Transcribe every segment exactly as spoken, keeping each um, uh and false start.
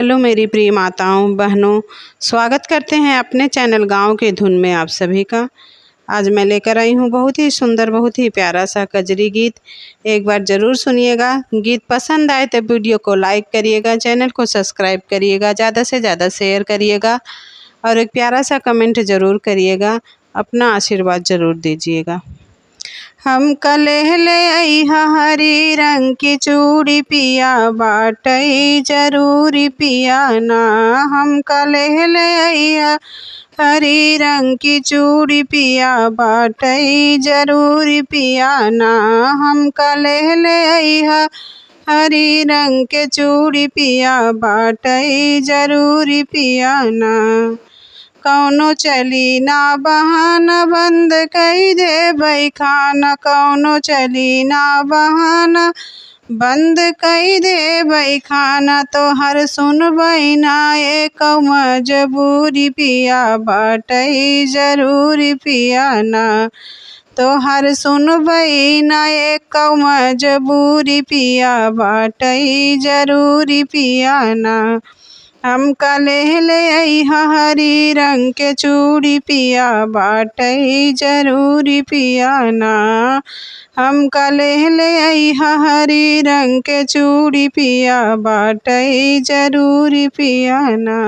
Hello मेरी प्रिय माताओं, बहनों, स्वागत करते हैं अपने channel गाँव के धुन में आप सभी का। आज मैं लेकर आई हूँ बहुत ही सुंदर, बहुत ही प्यारा सा कजरी गीत। एक बार ज़रूर सुनिएगा। गीत पसंद आए तो video को like करिएगा, channel को subscribe करिएगा, ज़्यादा से ज़्यादा share करिएगा और एक प्यारा सा comment ज़रूर करिएगा। अपना आशीर्वाद ज़रूर दीजिएगा। हमका लेहले अइहा हरी रंग की चूड़ी पिया, बाटई जरूरी पिया ना। हमका लेहले अइहा हरी रंग की चूड़ी पिया, बाटई जरूरी पिया ना। हमका लेहले अइहा हरी रंग के चूड़ी पिया, बाटई जरूरी पिया ना। कौनो चली ना बहाना, बंद कई देबई खाना। कौनो चली ना बहाना, बंद कई देबई खाना। तोहर सुनबई ना एको मजबूरी पिया, बाटई जरूरी पिया ना। तोहर सुनबई ना एको मजबूरी पिया, बाटई जरूरी पिया ना। हमका लेहले अइहा हरी रंग के चूड़ी पिया, बाटई जरूरी पिया ना। हमका लेहले अइहा हरी रंग के चूड़ी पिया, बाटई जरूरी पिया ना।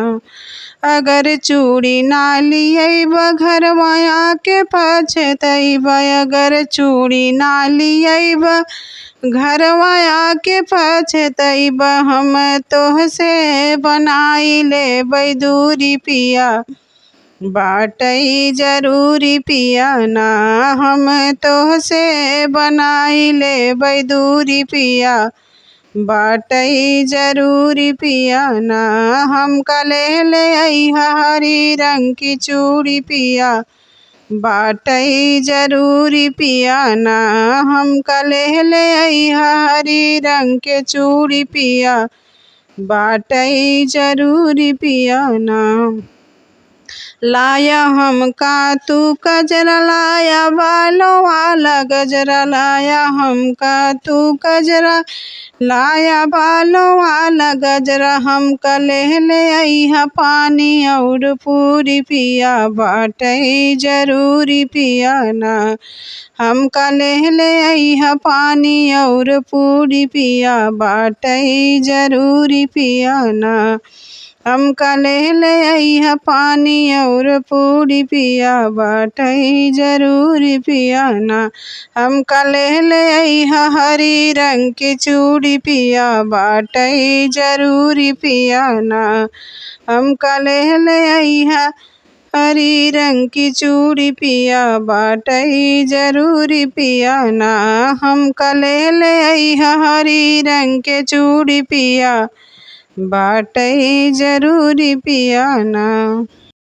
अगर चूड़ी ना लियइबा, घरवा आके पछतइबा। अगर चूड़ी ना लियइबा, घरवा आके पछतइबा। हम तोहसे बनाई लेबई दूरी पिया, बाटई जरूरी पिया ना। हम तोहसे बनाई लेबई दूरी पिया, बाटई जरूरी पिया ना। हमका लेहले अइहा हरी रंग की चूड़ी पिया, बाटई जरूरी पिया ना। हमका लेहले अइहा हरी रंग के चूड़ी पिया, बाटई जरूरी पिया ना। लाया हमका तू कजरा, लाया बालों वाला गजरा। लाया हमका तू कजरा, लाया बालों वाला गजरा। हमका लेहले अइहा पानी और पूरी पिया, बाटई जरूरी पिया ना। हमका लेहले अइहा पानी और पूरी पिया, बाटई जरूरी पिया ना। हमका लेहले अइहा पानी और पूरी पिया, बाटई जरूरी पिया ना। हमका लेहले अइहा हरी रंग की चूड़ी पिया, बाटई जरूरी पिया ना। हमका लेहले अइहा हरी रंग की चूड़ी पिया, बाटई जरूरी पिया ना। हमका लेहले अइहा हरी रंग के चूड़ी पिया, बाटई जरूरी पिया ना।